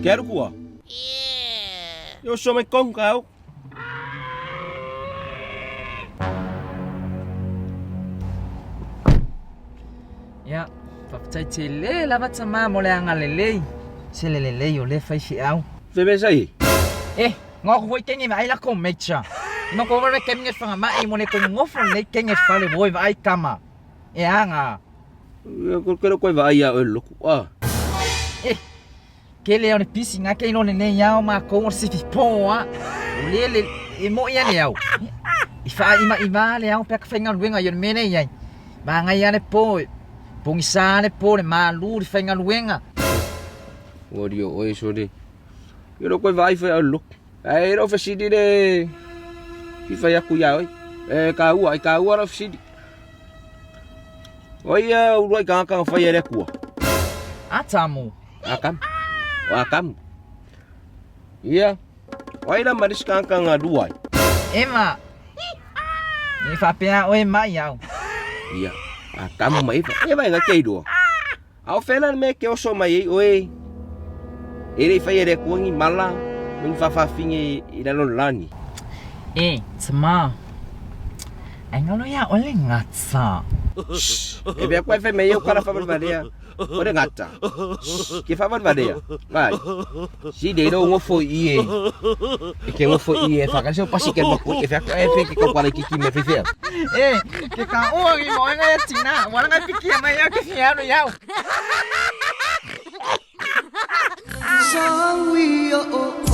Ke alu kua? Yo so mai kong kau. Ia, faafetai tele lava tama mo le agalelei. Se le lelei o lea faifeau. Feme sai. Eh, ngā ko foi kenge vaai la ko mecha. No ko wara kenge whangamai mo le ko ngofo le kenge fale voi vaai kama. E anga. Ko ke koe vaai ia oe loku. Ah. Eh, ke le o le pisi ngā ke ino le nei ao ma ko o sifi po a. O le le e mo ia le au. I wha ima ima le au pea ka whainga luenga i o le mene iai. Ma ngai ane po, pongisa ane po le malu le whainga luenga. Ua rio oe sore. Ia lo koe vaai whai au loku. Ai ro fesili le fi whai aku ia oe. E ka ua, e ka ua ro fesili. O ia urua i kanga whai e le kua. A tamu. A kam. O a kam. Ia. O ai la maris kanga ngā rua. Ema. Ni whapea oe mai au. Ia. A kamu mai fa. E vai ngā kei rua. A o fela le mea ke oso mai ai oe. E le i whai e le kuangi mala. Me ni whawhawhinge i lalo le lani. E, tama. Ai ngalo ia o le ngata. Shh. E mea koe whai mai au kala whawalwalea. O le ngata. Shh. Ke whawalwalea. Vai. Si de ro ngofo i e. E ke ngofo i e whakase o pasi ke maku e whako e pe ke kaupara ki ki me whiwhea. E, ke ka oa i mo ngai tina. Wala ngai pikia mai au ke whiaro iau. Sawi o o.